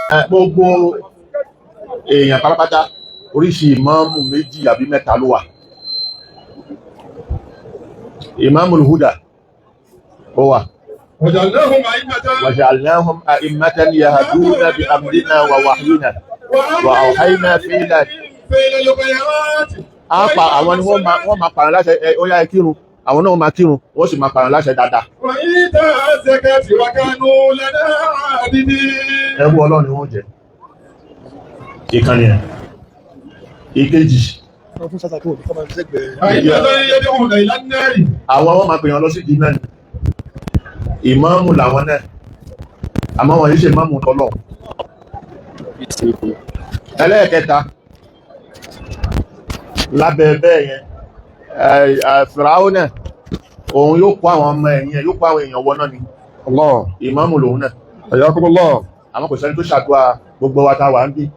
Gbogbo èèyàn pátápátá, oríṣi ìmáàmù méjì àbí mẹ́ta ló wà. Ìmáàmù huda ó wà. وجعلناهم أئمة وجعلناهم أئمة يهدون بأمرنا ووحينا وأوحينا فعل فعل الخيرات. Á pa àwọn ni wọ́n máa pààyàn láṣẹ ẹ, ó yá, ẹ kírun. Àwọn náà máa kírun, wọ́n sì máa pààyàn láṣẹ dáadáa. وإيتاء الزكاة وكانوا لنا عابدين. Ẹrú Ọlọ́run ni wọ́n jẹ́. Ìkànnì ẹ̀ ìkejì. أئمة يدعون إلى النار. Àwọn wọn máa pèèyàn lọ sí ìdí náà ni. Ìmáàmù làwọn náà, àmọ́ wọn yìí ṣe ìmáàmù tọ́lọ̀. Ẹlẹ́ẹ̀kẹta lábẹ́ bẹ́ẹ̀ yẹn, Fìràwọ́ náà, òun yóò kó àwọn ọmọ ẹ̀yìn ẹ̀, yóò kó àwọn èèyàn wọ náà ni. Allah. Ìmáàmù lòun náà. Hayyakumullah. Àmọ́ kò sẹ́ni tó ṣàdúrà. Gbogbo wa ta wà ń bí,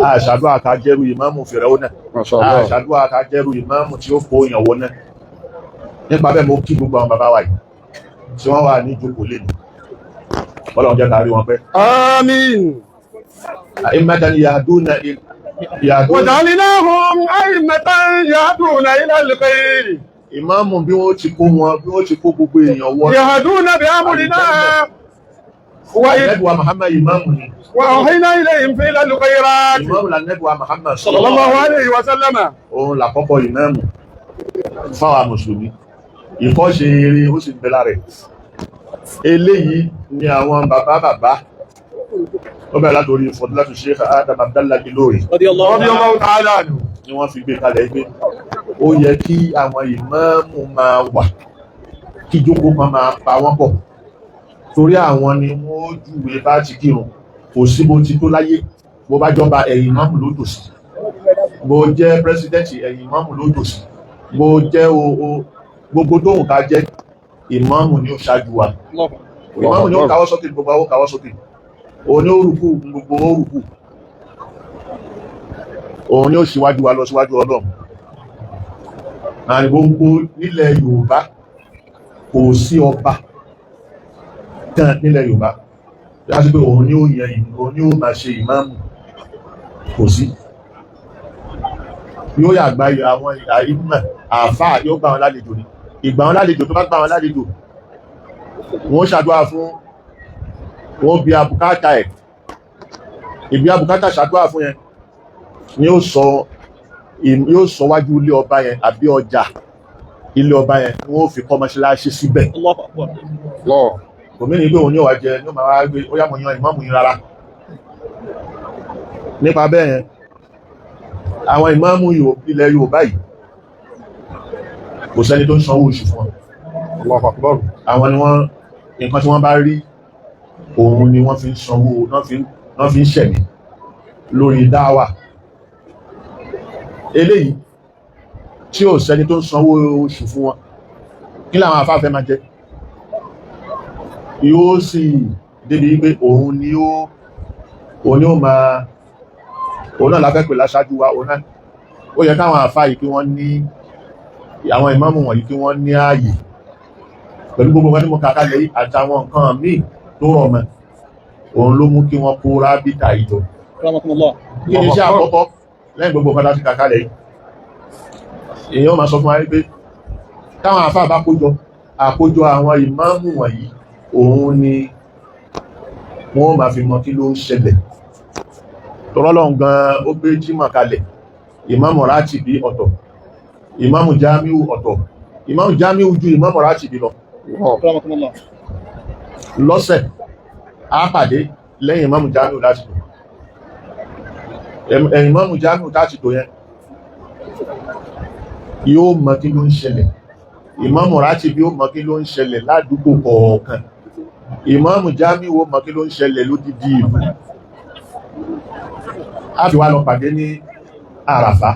a ṣàdúrà ká jẹ́rú ìmáàmù Fìràwọ́ náà. Masha A Allah. ṣàdúrà ká jẹ́rú ìmáàmù tí ó kó èèyàn wọ náà. Nípa bẹ́ẹ̀, mo kí gbogbo àwọn bàbá wa yìí tí wọ́n wà ní ìjókòó lẹ́nu. Ọlọ́run jẹ́ ká rí wọn pẹ́. Àmín. أئمة يهدون يهدون وجعلناهم أئمة يهدون إلى الخير. Ìmáàmù bí wọ́n ti kó wọn, bí wọ́n ti kó gbogbo èèyàn wọ يهدون بأمرنا Ànábì wa Muhammad, ìmáàmù ni. وأوحينا إليهم فعل الخيرات. Ìmáàmù l'Ànábì wa Muhammad. صلى الله عليه وسلم. Òun làkọ́kọ́ ìmáàmù fáwa mùsùlùmí. Ìkọ́ṣe eré ó sì ń bẹ lára ẹ̀. Eléyìí ni àwọn bàbá bàbá ó bẹ̀rẹ̀ látòrí Fọdúlátù Sheikh Adam Abdallah Ilori رضي الله تعالى عنه. ni wọ́n fi gbé kalẹ̀ pé ó yẹ kí àwọn ìmáàmù máa wà, kí jókòó kan máa pa wọ́n pọ̀, torí àwọn ni wọ́n júwe bá ti kírun. Kò sí bó ti tó láyé, bó bá jọba, ẹ̀yìn ìmáàmù ló tò sí. Bó jẹ́ president, ẹ̀yìn ìmáàmù ló tò sí. Bó jẹ́ o gbogbo tóhùn ká jẹ́, ìmáàmù ni ó ṣáájú wa. Ìmáàmù ni ó káwọ́ sókè, gbogbo àwọn káwọ́ sókè. Òun ni ó rùkú, gbogbo ó rùkú. Òun ni ó ṣíwájú wa lọ síwájú Ọlọ́run. Àní gbogbo nílẹ̀ Yorùbá, kò sí ọba kan nílẹ̀ Yorùbá láti pé òun ni ó yẹ, òun ni ó máa ṣe ìmáàmù, kò sí. Yóò yà gba àwọn àìmọ̀ àfáà, yóò gbà wọn lálejò ni. Ìgbà wọn lálejò, tó bá gbà wọn lálejò, wọ́n ṣàdúrà fún wọ́n, bí abùkátà ẹ̀, ìbí abùkátà ṣàdúrà fún yẹn ni ó sọ, yóò sọ wájú ilé ọba yẹn àbí ọjà ilé ọba yẹn ni wọ́n fi kọ́ mọ́ṣáláṣí síbẹ̀. Kò mí ní pé òun ní òwà jẹ ní ó máa wá gbé ó yá mọ̀ yan ìmáàmù yín rárá. Nípa bẹ́ẹ̀ yẹn, àwọn ìmáàmù ilẹ̀ Yorùbá yìí, kò sẹ́ni tó ń sanwó oṣù fún wọn. Allahu Akbar. Àwọn ni wọ́n, nǹkan tí wọ́n bá rí, òun ni wọ́n fi ń sanwó, wọ́n fi ń ṣẹ̀mí lórí dáwà. Eléyìí tí ò sẹ́ni tó ń sanwó oṣù fún wọn, kí làwọn afáfẹ́ máa jẹ? Yóò sì débi wípé òun ni ó máa, òun náà láfẹ́ pè láṣáájú wa. Òun náà ó yẹ káwọn àfáà yìí kí wọ́n ní, àwọn ìmáàmù wọ̀nyí kí wọ́n ní ààyè pẹ̀lú gbogbo nǹkan tí mo kà kalẹ̀ yìí àtàwọn nǹkan míì tó rọ̀ mọ́. Òun ló mú kí wọ́n kó rábítà ìjọ. Kí ni iṣẹ́ àkọ́kọ́ lẹ́yìn gbogbo nǹkan láti kà kalẹ̀ yìí? Èèyàn máa sọ fún wa wípé táwọn àfáà bá kójọ, àkójọ àwọn ìmáàmù wọ̀nyí, òun ni wọ́n máa fi mọ kí ló ń ṣẹlẹ̀. Tọ́rọ́lọ́hun gan ó gbé jímọ̀ kalẹ̀. Ìmáàmù rátìbí ọ̀tọ̀, ìmáàmù jámíù ọ̀tọ̀. Ìmáàmù jámíù ju ìmáàmù rátìbí lọ. Lọ́sẹ̀ á pàdé lẹ́yìn ìmáàmù jámíù láti tò. Ẹ̀yìn ìmáàmù jámíù láti tò yẹn, yóò mọ kí ló ń ṣẹlẹ̀. Ìmáàmù rátìbí ó mọ kí ló ń ṣẹlẹ̀ ládùúgbò kọ̀ọ̀kan. Ìmáàmù jámíù ó mọ kí ló ń ṣẹlẹ̀ lódìdí ìlú. A fi wá lọ pàdé ní Àràfá.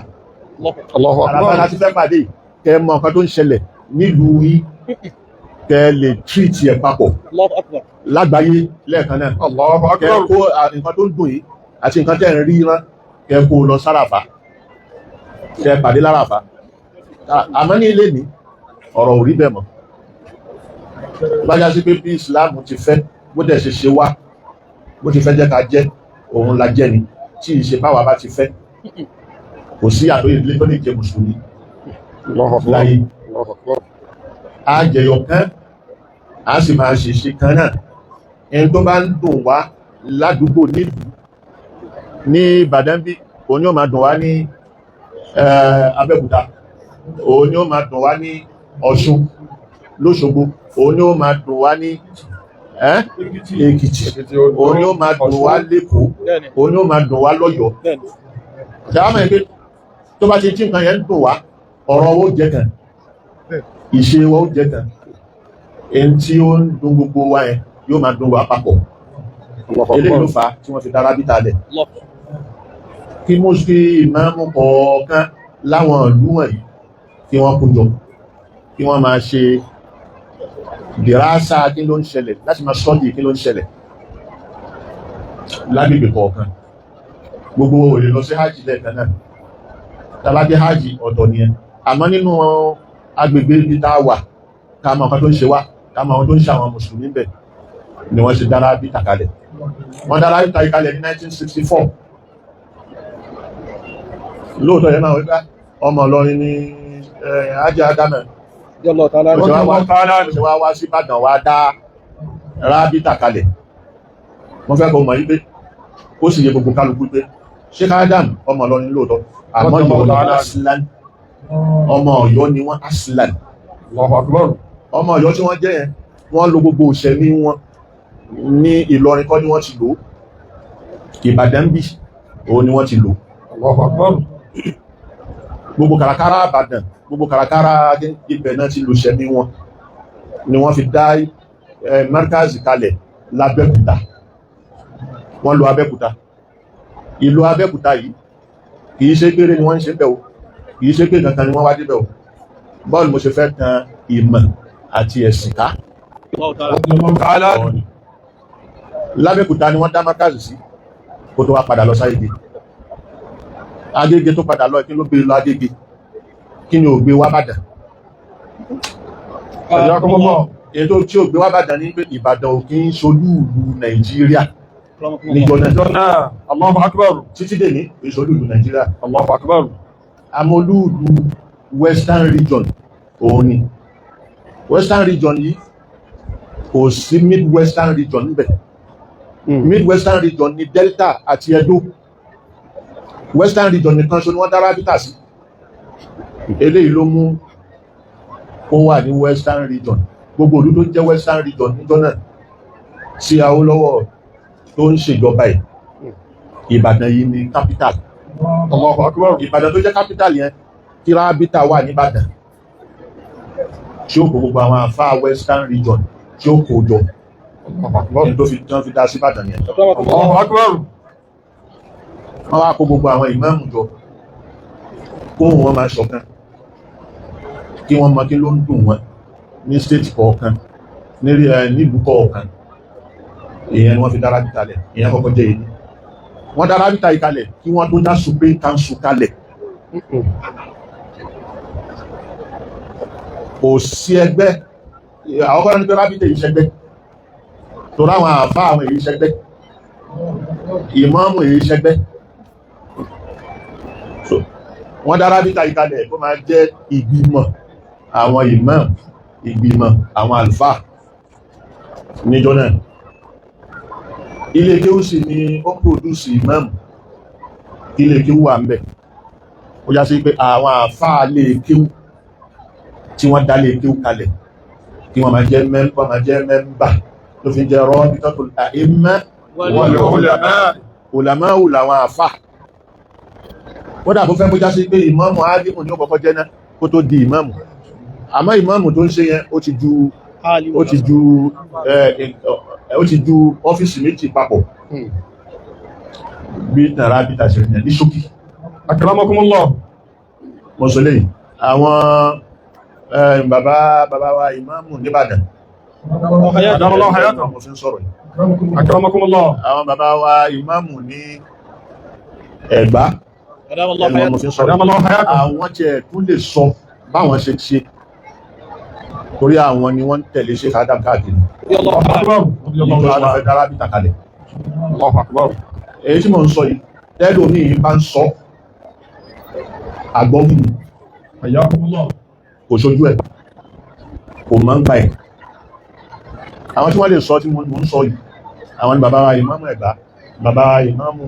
Allahu Àràfá Akbar. láti fẹ́ pàdé. Kẹ mọ nǹkan tó ń ṣẹlẹ̀ nílùú yín, kẹ lè treat ẹ̀ papọ̀ lágbàáyé lẹ́ẹ̀kan náà. Allahu Kẹ Akbar. kó nǹkan tó ń dùn yìí àti nǹkan tẹ́ ń rí rán, kẹ kó lọ sáràfà, kẹ pàdé láràfá. Àmọ́ ní ilé ní, ọ̀rọ̀ ò rí bẹ́ẹ̀ mọ́. Bá já sí pé bí Islam ti fẹ́, bó dẹ̀ ṣe ṣe wá. Bó ti fẹ́ jẹ́ ká jẹ́ òun la jẹ́ ni, tí ìṣe báwa bá ti fẹ́. Kò sí àtòyè ilé tó lè jẹ́ mùsùlùmí Allahu akbar. láyé. Allahu akbar. A jẹyọ kan, a sì máa ṣe ṣe kan náà. Ẹni tó bá ń dùn wá ládùúgbò nílùú ní Ìbàdàn bí, òun ni ó máa dùn wá ní Abẹ́òkúta, òun ni ó máa dùn wá ní Ọ̀ṣun lóṣogbo, òun ni ó máa dùn wá ní Èkìtì, òun ni ó máa dùn wá lÉkòó, òun ni ó máa dùn wá lọ́yọ̀ọ́. Ṣàmọ̀ ẹ̀ pé tó bá ti tí nǹkan yẹn ń dùn wá, ọ̀rọ̀ owó jẹ́ kan, ìṣe wa ó jẹ́ kan, ẹni tí ó ń dùn gbogbo wa yẹn yóò máa dùn wá papọ̀. Allahu Eléyìí akbar. ló fà á tí wọ́n fi dára bíta lẹ̀ kí mọ́sí ìmáàmù kọ̀ọ̀kan láwọn ìlú wọ̀nyí kí wọ́n kó jọ, kí wọ́n máa ṣe dìrásà kí ló ń ṣẹlẹ̀, láti máa sọ́dì kí ló ń ṣẹlẹ̀ lágbègbè kọ̀ọ̀kan. Gbogbo ò lè lọ sí hajj lẹ́ẹ̀kan náà. Tàbá dé hajj, ọ̀tọ̀ nìyẹn. Àmọ́ nínú agbègbè ibi tá a wà, ká mọ nǹkan tó ń ṣe wá, ká mọ àwọn tó ń ṣe àwọn mùsùlùmí bẹ̀ ni wọ́n ṣe dára bí tàkalẹ̀. Wọ́n dára bí tàkalẹ̀ ní 1964. Lóòótọ́ yẹn máa wípé ọmọ Ìlọrin ní Hájì Ádámẹ̀ ó ṣe wá wá sí Ìbàdàn wá dá rábítà kalẹ̀. Wọ́n fẹ́ kó mọ̀ wípé ó sì yẹ gbogbo kálukú pé Sheikh Adam ọmọ Ìlọrin lóòótọ́, àmọ́ Ọ̀yọ́ ni aslan, ọmọ Ọ̀yọ́ ni wọ́n aslan. Allahu akbar. Ọmọ Ọ̀yọ́ tí wọ́n jẹ́ yẹn, wọ́n lo gbogbo òṣèlú wọn ní Ìlọrin kọ́ ni wọ́n ti lò, Ìbàdàn bí òun ni wọ́n ti lò. Allahu akbar. Gbogbo kàràkàrà Ìbàdàn, gbogbo kàràkàrà ibẹ̀ náà ti lò ṣẹ̀mí wọn, ni wọ́n fi dá markazi kalẹ̀ lábẹ́kúta. Wọ́n lo Abẹ́kúta. Ìlú Abẹ́kúta yìí, kìí ṣe péré ni wọ́n ń ṣe bẹ̀ o, kìí ṣe pé kankan ni wọ́n wá débẹ̀ o. Bọ́ọ̀lù mo ṣe fẹ́ tan ìmọ̀ àti ẹ̀sìn ká. Lábẹ́kúta ni wọ́n dá markazi sí kó tó wá padà lọ sáyége. Agége tó padà lọ, kí ló gbé lọ Agége? Kí ni ò gbé wá Bàdàn? Hayyakumullah. Ètò tí ò gbé wá Bàdàn ní pé Ìbàdàn ò kí ń ṣolú ìlú Nàìjíríà níjọ́ náà. Náà. Allahu akbar. Títí dè ní ìṣolú ìlú Nàìjíríà. Allahu akbar. Amolúùlú Western Region òun ni. Western Region yìí, kò sí Midwestern Region níbẹ̀. Midwestern Region ní Delta àti Edo. Western Region nìkan ṣo ni wọ́n dá rábítà sí. Eléyìí ló mú kó wà ní Western Region. Gbogbo ìlú tó jẹ́ Western Region níjọ́ náà tí Awólọ́wọ̀ tó ń ṣèjọba ẹ̀, Ìbàdàn yìí ní capital. Allahu akbar. Ìbàdàn tó jẹ́ capital yẹn, kí rábítà wà nìbàdàn tí ó kó gbogbo àwọn àfáà Western Region tí ó kó jọ. Allahu akbar. Ní tó fi tán fi dá sí Ìbàdàn yẹn. Allahu akbar. Wọ́n wá kó gbogbo àwọn ìmáàmù jọ, kó wọn máa ṣọ̀kan, kí wọ́n mọ kí ló ń dùn wọn ní state kọ̀ọ̀kan, nílùú kọ̀ọ̀kan. Ìyẹn ni wọ́n fi dára bíta lẹ̀. Ìyẹn kọ́kọ́ jẹ́ èyí. Wọ́n dára bíta ìkalẹ̀ kí wọ́n tó dá Supreme Council kalẹ̀. Kò sí ẹgbẹ́. Àwọn kọ́ra ní pé rábìtì èyí ṣẹgbẹ́, torí àwọn àfá àwọn èyí ṣẹgbẹ́, ìmáàmù èyí ṣẹgbẹ́. So wọ́n dá rábìtà ìkalẹ̀ kó máa jẹ́ ìgbìmọ̀ àwọn ìmáàmù, ìgbìmọ̀ àwọn àlùfáà níjọ́ náà. Ilé kéwú sì ni ó pòdúsì ìmáàmù. Ilé kéwú wà ń bẹ̀. Ó já sí pé àwọn àfáà lè kéwú tí wọ́n dá lè kéwú kalẹ̀ kí wọ́n máa jẹ́ mẹ́mbà, máa jẹ́ mẹ́mbà, ló fi jẹ́ Rabitatul A'imma Wal ulama. Ulama làwọn àfáà. Kódà kó fẹ́ kó já sí pé ìmáàmù álímù ní ó kọ́kọ́ jẹ́ náà kó tó di ìmáàmù. Àmọ́ ìmáàmù tó ń ṣe yẹn, ó ti ju ọ́fíìsì méjì papọ̀. Bí tàrà bí tàṣẹ ní ṣókí. Akramakumullah. Mọ́sọ̀lẹ́ àwọn bàbá bàbá wa ìmáàmù nìbàdàn. Adamallahu hayatahu. Mo fi ń sọ̀rọ̀ yìí. Akramakumullah. Àwọn bàbá wa ìmáàmù ní Ẹ̀gbá, ẹnu wọn mo fi ń sọ̀rọ̀. Adamallahu hayatahu. Àwọn tiẹ̀ tún lè sọ báwọn ṣe ṣe, torí àwọn ni wọ́n ń tẹ̀lé ṣe Adam káàkiri. Allahu akbar. Nítorí àwọn fẹ́ dára bíta kalẹ̀. Allahu akbar. Èyí tí mo ń sọ yìí, tẹ́lò ní ìyí bá ń sọ àgbọ́mù ni. Hayyakumullah. Kò ṣojú ẹ̀, kò mọ̀ ń pa ẹ̀. Àwọn tí wọ́n lè sọ tí mo ń sọ yìí, àwọn ni bàbá wa ìmáàmù Ẹ̀gbá, bàbá wa ìmáàmù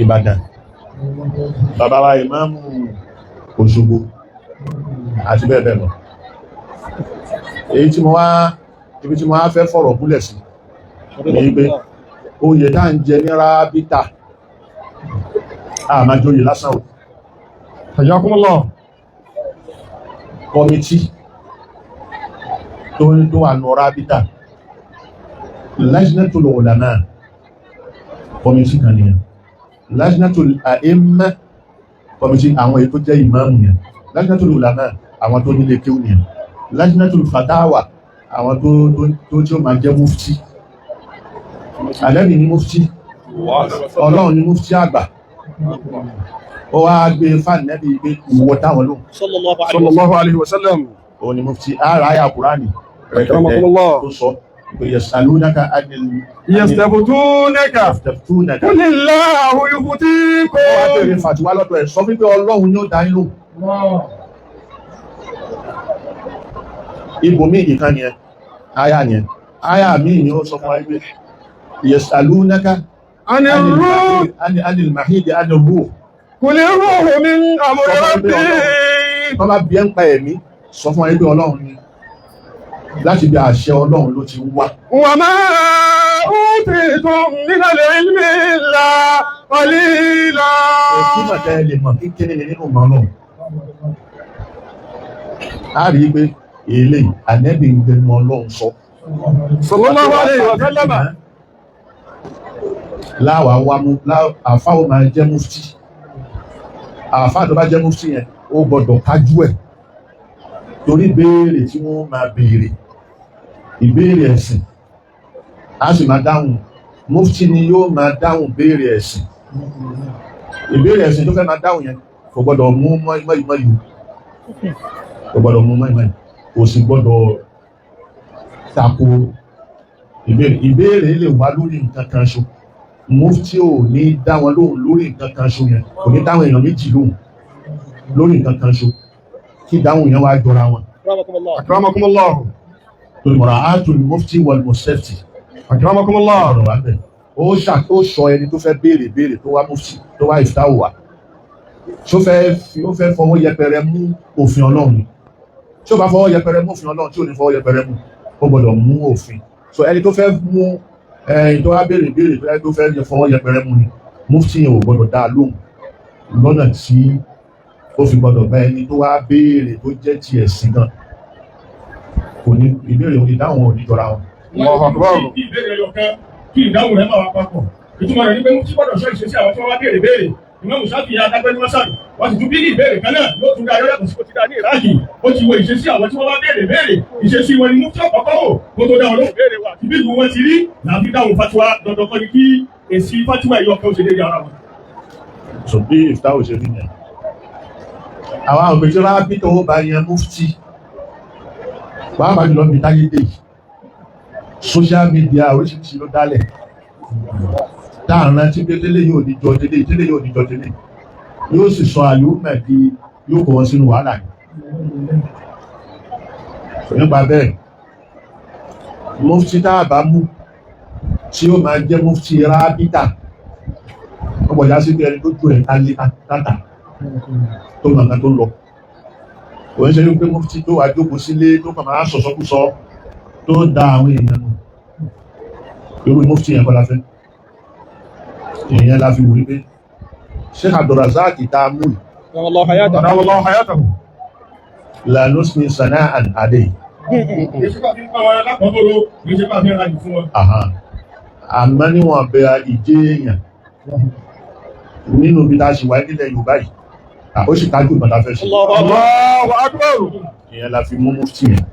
Ìbàdàn, bàbá wa ìmáàmù Òṣogbo àti bẹ́ẹ̀ bẹ́ẹ̀ lọ. Èyí tí mo wá, ibi tí mo wá fẹ́ fọ̀rọ̀ gúnlẹ̀ sí ní pé oyè tá ń jẹ ní Rábítà, àmájóyè lásán o. Hayyakumullah. Committee tó ń tó wà ní Rábítà, Lajnatul Ulama, committee kan nìyẹn. Lajnatul A'imma committee, àwọn èyí tó jẹ́ ìmáàmù yẹn. Lajnatul Ulama, àwọn tó nílé kéwù nìyẹn. Lajnatul Fatawa, àwọn tó tí ó máa jẹ́ mufti. Àlẹ́bì ní mufti, Ọlọ́run ní mufti àgbà. Ó wá gbé fáànẹ́bì gbé ìwọ táwọn lóhùn. Sallallahu alaihi wasallam. Òun ni mufti ara àyà Kùránì rẹ̀kẹ̀tẹ̀ Akramakumullah. tó sọ pé yasalunaka anil Yastabtunaka. yastaftunaka. Qulillahu yuftikum. Ó wá bèèrè fàtíwá lọ́dọ̀ ẹ̀, sọ fún pé Ọlọ́run yóò dá yín lóhùn. Ibòmí ìkan ni ẹ àyà ni ẹ àyà míì ni ó sọ fún wa pé yasalunaka Anir ruh. anil mahidi anir ruh. Qulir ruhu min amri rabbi. Tó bá bí ẹ́ ń pa ẹ̀mí, sọ fún wa pé Ọlọ́run ni, láti bí àṣẹ Ọlọ́run ló ti wá. Wa ma utitum min al-ilmi illa qalila. Ẹ̀kí mọ̀tẹ́ lè mọ̀ kíkiri ni nínú ìmọ̀ Ọlọ́run. A rí i pé èlé ànẹ́bì ń gbẹnu Ọlọ́run sọ. Sallallahu alaihi wa sallam. Láwàá wá mú àfáà ó máa jẹ́ mufti. Àfáà tó bá jẹ́ mufti yẹn, ó gbọ́dọ̀ kájú ẹ̀, torí béèrè tí wọ́n máa béèrè, ìbéèrè ẹ̀sìn, á sì máa dáhùn. Mufti ni yóò máa dáhùn béèrè ẹ̀sìn. Ìbéèrè ẹ̀sìn tó fẹ́ máa dáhùn yẹn, kò gbọ́dọ̀ mú mọ́ìmọ́ì, kò gbọ́dọ̀ mú mọ́ìmọ́ì, kò sì gbọ́dọ̀ tako ìbéèrè. Ìbéèrè lè wá lórí nǹkan kan ṣo, mufti ò ní dá wọn lóhùn lórí nǹkan kan ṣo yẹn, kò ní dáhùn èèyàn méjì lóhùn lórí nǹkan kan ṣo kí dáhùn yẹn wá jọra wọn. Akramakumullah. Torí mura'atul mufti wal mustafti. Akramakumullah. Ọ̀rọ̀ wà bẹ́ẹ̀, ó ṣà ó sọ ẹni tó fẹ́ béèrè béèrè, tó wá mufti, tó wá ìftáwò wá, tó fẹ́ fi ó fẹ́ fọwọ́ yẹpẹrẹ mú òfin Ọlọ́run ni. Tí ó bá fọwọ́ yẹpẹrẹ mú òfin Ọlọ́run, tí ò ní fọwọ́ yẹpẹrẹ mú, ó gbọ́dọ̀ mú òfin. So ẹni tó fẹ́ mú, ẹni tó wá béèrè béèrè, tó fẹ́ fọwọ́ yẹpẹrẹ mú ni, mufti yẹn ò gbọ́dọ̀ dá a lóhùn lọ́nà tí ó fi gbọ́dọ̀ bá ẹni tó wá béèrè tó jẹ́ ti ẹ̀sìn gan. Kò ní ìbéèrè, ìdáhùn ò ní jọra wọn. Allahu akbar. Kí ìbéèrè ẹyọ kan, kí ìdáhùn rẹ̀ máa wá papọ̀. Ìtumọ̀ rẹ̀ ní pé mufti gbọ́dọ̀ sọ ìṣesí àwọn tí wọ́n wá béèrè béèrè. Ìmáàmù Ṣáfi'í adágbẹ́ ní Mọ́sálì, wọ́n sì tún bí ní ìbéèrè kan náà yóò tún dá ayọ́ yàtọ̀ sí kó ti dá ní Ìráàkì. Ó ti wo ìṣesí àwọn tí wọ́n wá béèrè béèrè. Ìṣesí wọn ni mufti ọ̀kọ́kọ́ wò kó tó dá wọn lóhùn béèrè wa. Àti bí ìlú wọn ti rí làbí dáhùn fatiwa. Dandan kọ́ ni kí èsì fatiwa ẹ̀yọ kan ó ṣe déédéé ara wọn. So bí ìftáwò ṣe rí yẹn, àwọn òpèjì rábí tó bá yan mufti, pàápàá jùlọ bí táyé dé yìí, social media oríṣiríṣi ló dálẹ̀ táàrán tí pé tẹ́lẹ̀ yóò ní jọ tẹ́lẹ̀, tẹ́lẹ̀ yóò ní jọ tẹ́lẹ̀, yóò sì sọ àlùmọ̀ di, yóò kó wọn sínú wàhálà yìí. Nípa bẹ́ẹ̀, mufti tá a bá mú tí ó máa jẹ́ mufti rábítà, ó gbọ́dọ̀ sí pé ẹni tó ju ẹ̀ tátà tó mọ̀ nǹkan tó ń lọ. Kò ń ṣe wípé mufti tó wà jókòó sílé, tó kàn máa sọ̀sọ́kúsọ, tó da àwọn èèyàn nù. Irú mufti yẹn kọ́ la fẹ́. Èèyàn la fi wò wípé Sheikh Abdulrazak tá a mú yìí, Adamallahu hayatahu. la nusni sana'an alayhi. Kì í ṣe pé a fi ń pa wọn lápapọ̀, kì í ṣe pé a fi ń ra yìí fún wọn. Àmọ́ níwọ̀n bẹ ìjẹ́ èèyàn nínú ibi tá a ṣì wáyé nílẹ̀ Yorùbá yìí, ó sì kájú ìbọn tá a fẹ́ ṣe. Allahu akbar. Ìyẹn la fi mú mufti yẹn.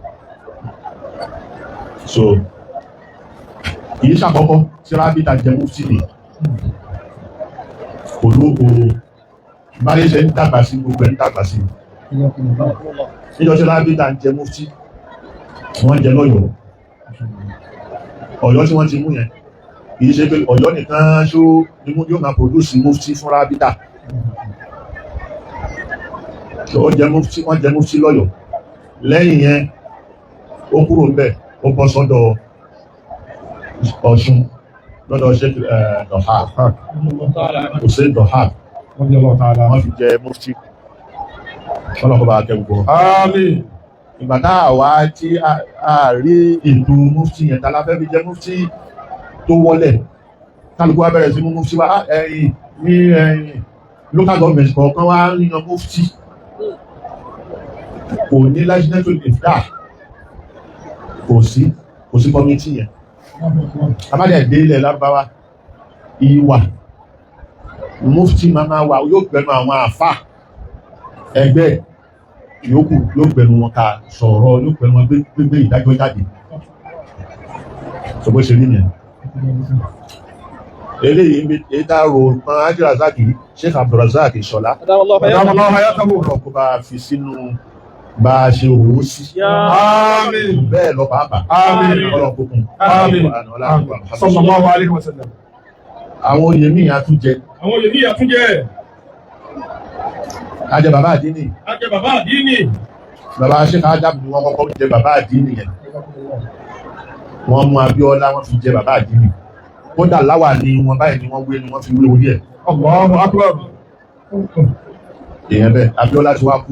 So kìí ṣàkọ́kọ́ tí rábìtà jẹ mufti ni. Kò ló kò báyé ṣe ń dàgbà sí, gbogbo ẹ̀ ń dàgbà sí. Níjọ́ tí rábìtà ń jẹ mufti, wọ́n jẹ lọ́yọ̀ọ́. Ọ̀yọ́ tí wọ́n ti mú yẹn, Kìí ṣe pé Ọ̀yọ́ nìkan ṣó ni yóò máa produce mufti fún rábítà. Ó jẹ mufti, wọ́n jẹ mufti lọ́yọ̀ọ́. Lẹ́yìn yẹn ó kúrò ń bẹ̀, ó bọ́ sọ́dọ̀ Ọ̀ṣun lọ́dọ̀ Sheikh Dohak, Hussein Dohak. Radiyallahu ta'ala. Wọ́n fi jẹ mufti. Ọlọ́kọ̀ bá kẹ́ gbogbo wọn. Àmín. Ìgbà tá a wá tí a rí ètò mufti yẹn, tá la fẹ́ fi jẹ mufti tó wọlẹ̀, kálukú wa bẹ̀rẹ̀ sí mú mufti wa. Ẹ̀yìn ní ẹ̀yìn local government kọ̀ọ̀kan wá yan mufti, kò ní lajnatul ifta, kò sí committee yẹn. Abájá ìdé ilẹ̀ lárúbáwá, ìwà mufti máa wà, yóò gbẹnu àwọn àfà ẹgbẹ́ yòókù, yóò gbẹnu wọn ká sọ̀rọ̀, yóò gbẹnu wọn gbégbé ìdájọ́ jáde. Sọ bó ṣe rí nìyẹn. Eléyìí ń bí èyí tá a rò pọn Abdulrazak, Sheikh Abdulrazak Ìṣọ̀lá. Adamallahu hayatahu. Ọ̀rọ̀ kó bá a fi sínú bá a ṣe òwò sí. Àmín. Bẹ́ẹ̀ lọ pàápàá. Àmín. Ọlọ́run kó kún. Àmín. Sallallahu alayhi wa sallam. Àwọn oyè míì á tún jẹ. Àwọn oyè ní àtúnjẹ. Ajẹ bàbá àdínì. Ajẹ bàbá àdínì. Bàbá Sheikh Adam ni wọ́n kọ́kọ́ jẹ bàbá àdínì yẹn. Wọ́n mú Abíọ́lá, wọ́n fi jẹ bàbá àdínì. Kódà láwà ní wọn báyìí ni wọ́n wé ni wọ́n fi wé orí ẹ̀. Allahu akbar. Èèyàn bẹ́ẹ̀, Abíọ́lá ti wá kú.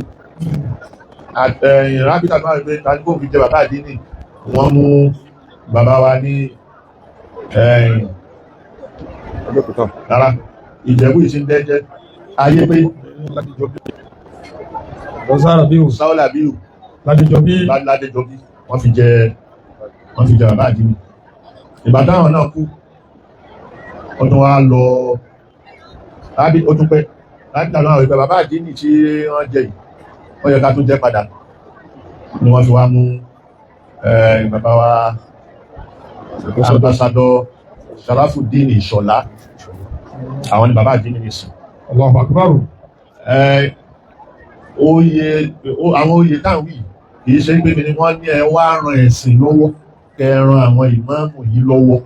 Rábítà tó wà pé tani kò fi jẹ bàbá àdínì, wọ́n mú bàbá wa ní rárá, Ìjẹ̀bú yìí ti ń dẹ́jẹ́ ayé pé Bọ́sára bí o. Sáúlà bíu. Ládìjọ bí. Ládéjọbí wọ́n fi jẹ bàbá àdínì. Ìgbà táwọn náà kú, ó tún wá lọ rábí, ó tún pẹ́ rábítà náà wípé bàbá àdínì tí wọ́n jẹ yìí, wọ́n yẹ ká tún jẹ padà, ni wọ́n fi wá mú bàbá wa Ambassador Sharafuddin Ìṣọ̀lá. Àwọn ni bàbá àdínì nìsín. Allahu akbar. Oyè, àwọn oyè táwọn yìí kìí ṣe pé ni wọ́n ní ẹ wá ran ẹ̀sìn lọ́wọ́, kẹ́ ẹ ran àwọn ìmáàmù yìí lọ́wọ́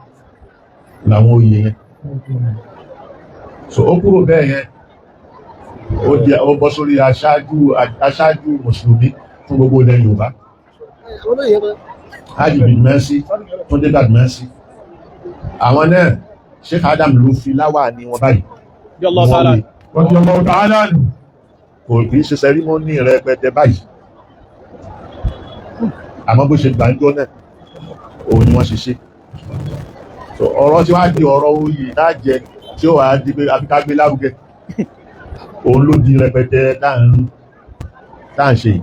làwọn oyè yẹn. So ó kúrò bẹ́ẹ̀ yẹn, ó di ó bọ́ sórí aṣáájú mùsùlùmí fún gbogbo ilẹ̀ Yorùbá, Hajj bin Mercy, Túndé Badmẹ́sì. Àwọn náà, Sheikh Adam ló fi láwà ní wọn báyìí. Wọ́n wé. Radiyallahu ta'ala anhu. Kò kì í ṣe ceremony rẹpẹtẹ báyìí, àmọ́ bó ṣe gbàǹjọ́ náà òun ni wọ́n ṣe ṣe. So ọ̀rọ̀ tí wàá di ọ̀rọ̀ oyè lájẹ tí ó wàá di pé àfi ká gbé lárugẹ, òun ló di rẹpẹtẹ tá à ń ṣe yìí.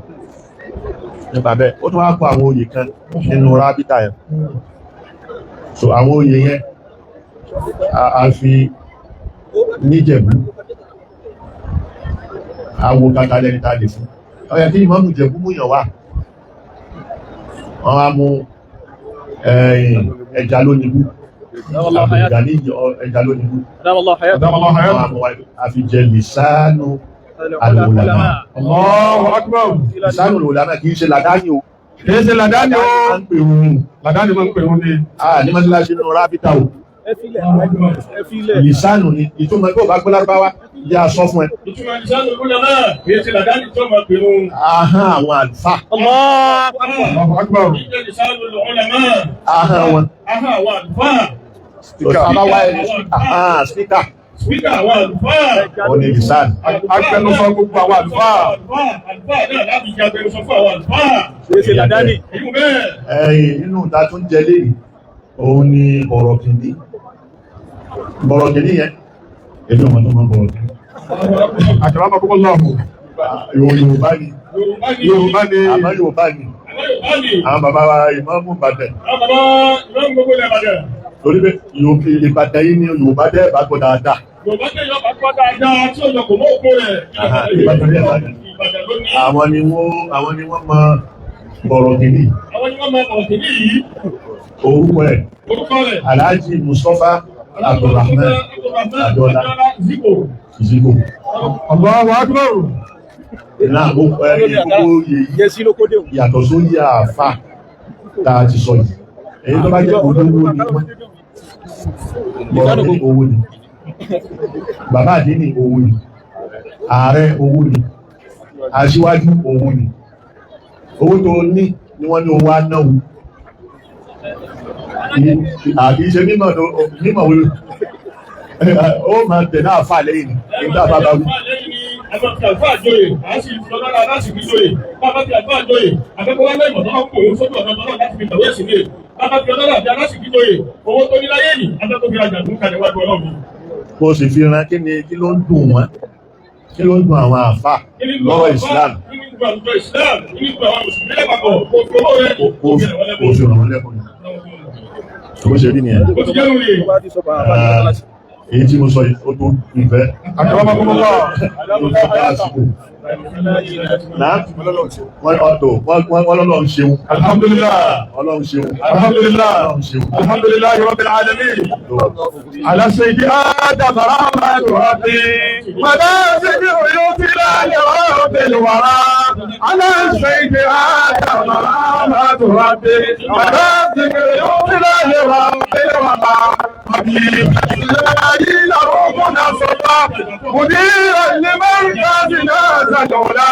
Nípa bẹ́ẹ̀, ó tún wá kó àwọn oyè kan nínú rábítà yẹn. So àwọn oyè yẹn, a fi níjẹ̀bú, awo kàkà lẹni tá a lè fún. Ó yẹ kí ìmáàmù Ìjẹ̀bú múyàn wá, wọ́n á mú ẹja lónìí, Abdulgani ẹja lónìí. Adamallahu Wọ́n á hayatahu. mú wa, a fi jẹ lisanu al-ulama. Allahu akbar. Lisanu al-ulama kì í ṣe làdáni o. Kìí ṣe làdáni o. À ń pè òun. Làdáni máa ń pè wọ́n ní. A ní mọ́sálásí nínú rábítà o. Lisanu ni ìtumọ̀ ẹgbẹ́ ò bá gbọ́ lárúbáwá yá sọ fún ẹ. Ìtumọ̀ lisanu ulama kìí ṣe làdáni tó máa pè wọn. Ahọ́n àwọn àlùfáà. Allahu akbar. Ìjẹ́ lisanu ulama. Ahọ́n wọn. Ahọ́n àwọn àlùfáà. Bàbá wa ẹni speaker. Speaker àwọn àlùfáà. Ó ní lisanu. Agbẹnusọ gbogbo àwọn àlùfáà. Àlùfáà náà láti jẹ agbẹnusọ fún àwọn àlùfáà. Èyí mú bẹ́ẹ̀. Ẹ̀yìn nínú ìta tó ń jẹ léyìí òun ni bọ̀rọ̀kìnní. Bọ̀rọ̀kìnní yẹn, èmi ò mọ̀ tó mọ̀ bọ̀rọ̀kìnní. Akramakumullahu. Yorùbá ni. Yorùbá ni. Yorùbá ni. Àmọ́ Yorùbá ni. Àwọn Yorùbá ni. Àwọn bàbá wa ìmáàmù Ìbàdàn. Àwọn bàbá ìmáàmù gbogbo ilẹ̀ Ìbàdàn. Torí pé Ìbàdàn yìí ni Yorùbá dẹ́ bá gbọ́ dáadáa. Yorùbá tẹ̀ yọ bá gbọ́ dáadáa tí ó yọ kò mọ́ òkú rẹ̀. Ìbàdàn yẹn Ìbàdàn. Ìbàdàn ló ní. Àwọn ni wọ́n mọ bọ̀rọ̀kìnní. Àwọn ni wọ́n máa bọ̀rọ̀ kìíní yìí. Orúkọ ẹ̀ Orúkọ rẹ̀. Alhaji Mustapha Abdulrahman Adéọlá Adéọlá Ziko. Ziko. Allahu akbar. Náà ó ẹni gbogbo oyè yìí yàtọ̀ sórí àáfà tá a ti sọ yìí. Èyí tó bá jẹ́ olówó ni wọ́n. Bọ̀rọ̀ ní owó ni, bàbá àdínì owó ni, ààrẹ owó ni, aṣíwájú owó ni. Owó tó ní ni wọ́n ní owó anáwó. Àkì í ṣe mímọ̀ mímọ̀ wí, ó máa tẹ̀ náà fà lẹ́yìn ní ìgbà bàbá wí. Àlùfáà joyè, à ń sì fi ọlọ́lá láti fi joyè. Bàbá fi àlùfáà joyè, àfẹ́kọ́ wá lẹ́yìn ọ̀dọ́ kò ó sójú ọ̀nà ọlọ́run láti fi tàwé ẹ̀sìn lé. Bàbá fi ọlọ́lá àti aláṣìkí joyè, owó tó ní láyé yìí, afẹ́kọ́ fi rajà tó ń kalẹ̀ wájú ọlọ́run. Kó o sì fi ran kí ni, kí ló ń dùn wọ́n, kí ló ń dùn àwọn àfà lọ́rọ̀ Islam. Kí ni gbogbo àwùjọ Islam, kí ni gbogbo àwọn Mùsùlùmí lápapọ̀, kò fi owó rẹ̀, kó kò fi ràn wọ́n kó fi lẹ́kọ̀ọ́. ràn wọ́n lẹ́kọ̀ọ́ ni. Bó ṣe rí nìyẹn. Ó ti jẹ́ lórí. Ah, èyí tí mo sọ yìí ó tó ìfẹ́. Akramakumullah. Ó tó bá àsìkò. Náà wọ́n ọ̀tọ̀ wọ́n lọ́lọ́run ṣeun. Alhamdulillah. Ọlọ́run ṣeun. Alhamdulillah. Ọlọ́run ṣeun. Alhamdulillah Rabbil Alamin. على سيد آدم رحمة ربي منازل عيوب لا رب الورى. على سيد آدم رحمة ربي منازل عيوب لا رب الورى. حبيب الله ربنا صلى مديرا لمركزنا زلولا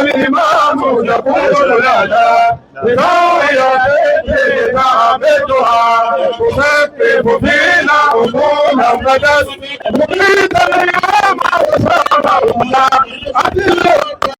الإمام يقول لا لا رواية عبدها تسبب فينا أصولا غدت مقيتا اليوم وسام الله أدل.